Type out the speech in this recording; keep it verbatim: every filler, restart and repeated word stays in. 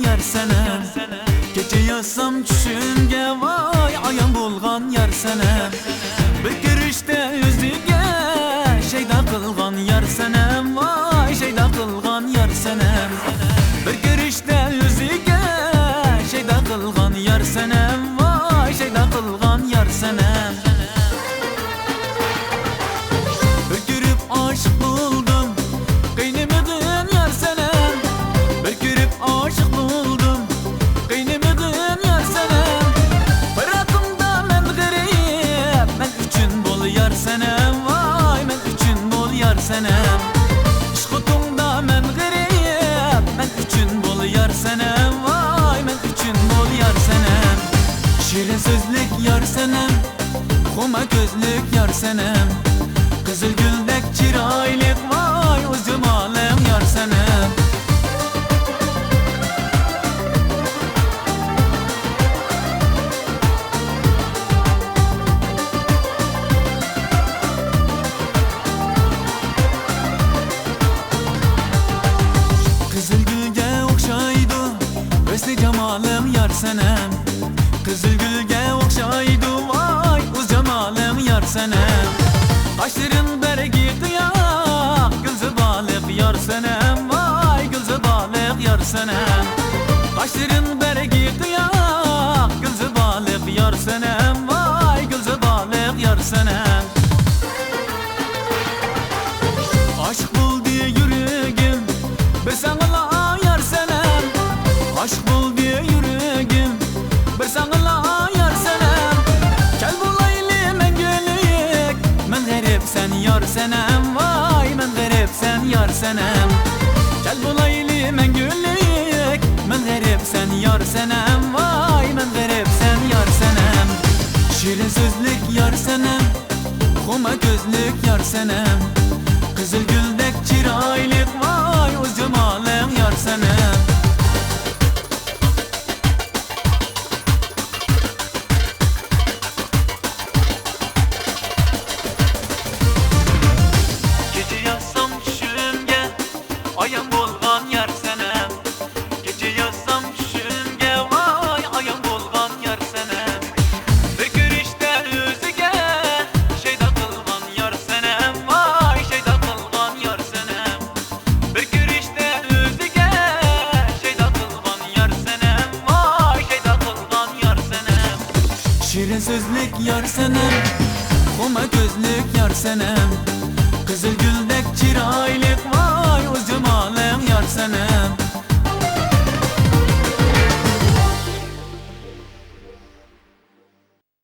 يار سەنەم. كېچە يازسام چۈشۈمگە، ۋاي، ئايان بولغان يار سەنەم. بىر كۆرۈشتە ئۆزىگە شەيدا قىلغان يار سەنەم، ۋاي، شەيدا قىلغان يار سەنەم. بىر كۆرۈشتە ئۆزىگە شەيدا قىلغان يار سەنەم، ۋاي، شەيدا قىلغان يار سەنەم. بىر كۆرۈپ ئاشىق بولدۇم، قىينىمىغىن يار سەنەم. بىر كۆرۈپ ئاشىق بولدۇم، قىينىمىغىن يار سەنەم. پىراقىمدا مەن غېرىب، مەن ئۈچۈن بول يار سەنەم، ۋاي، مەن ئۈچۈن بول يار سەنەم. ئىشق ئوتۇڭدا مەن غېرىب، مەن ئۈچۈن بول يار سەنەم، ۋاي، مەن ئۈچۈن بول يار سەنەم. شېرىن سۆزلۈك يار سەنەم، خۇما كۆزلۈك يار سەنەم. قىزىل گۈلدەك چىرايلىق، ۋاي، ئۆز جامالىڭ يار سەنەم. قىزىل گۈلگە ئوخشايدۇ ھۆسنى جامالىڭ يار سەنەم. قىزىل گۈلگە ئوخشايدۇ، ۋاي، ئۆز جامالىڭ يار سەنەم. قاشلىرىڭ بەرگى قىياق، گۈلزىبالىق يار سەنەم، ۋاي، گۈلزىبالىق يار سەنەم. قاشلىرىڭ بەرگى قىياق، گۈلزىبالىق يار سەنەم، ۋاي، گۈلزىبالىق يار سەنەم. ئاشىق بولدى يۈرىكىم، بىر ساڭىلا يار سەنەم. ئاشىق بولدى يۈرىكىم، بىر ساڭىلا يار سەنەم. كەل بولايلى مەڭگۈلۈك، مەن غېرىب سەن يار سەنەم، ۋاي، مەن غېرىب سەن يار سەنەم. كەل بولايلى مەڭگۈلۈك، مەن غېرىب سەن يار سەنەم، ۋاي، مەن غېرىب سەن يار سەنەم. شېرىن سۆزلۈك يار سەنەم، خۇما كۆزلۈك يار سەنەم. قىزىل گۈلدەك چىرايلىق، ۋاي، ئۆز جامالىڭ يار سەنەم. كېچە يازسام چۈشۈمگە، ئايان بولغان يار سەنەم. كېچە يازسام چۈشۈمگە، ۋاي، ئايان بولغان يار سەنەم. بىر كۆرۈشتە ئۆزىگە شەيدا قىلغان يار سەنەم، ۋاي، شەيدا قىلغان يار سەنەم. بىر كۆرۈشتە ئۆزىگە شەيدا قىلغان يار سەنەم، ۋاي، شەيدا قىلغان يار سەنەم. شېرىن سۆزلۈك يار سەنەم، خۇما كۆزلۈك يار سەنەم. قىزىل گۈلدەك چىرايلىق، ۋاي، ئۆز جامالىڭ يار سەنەم.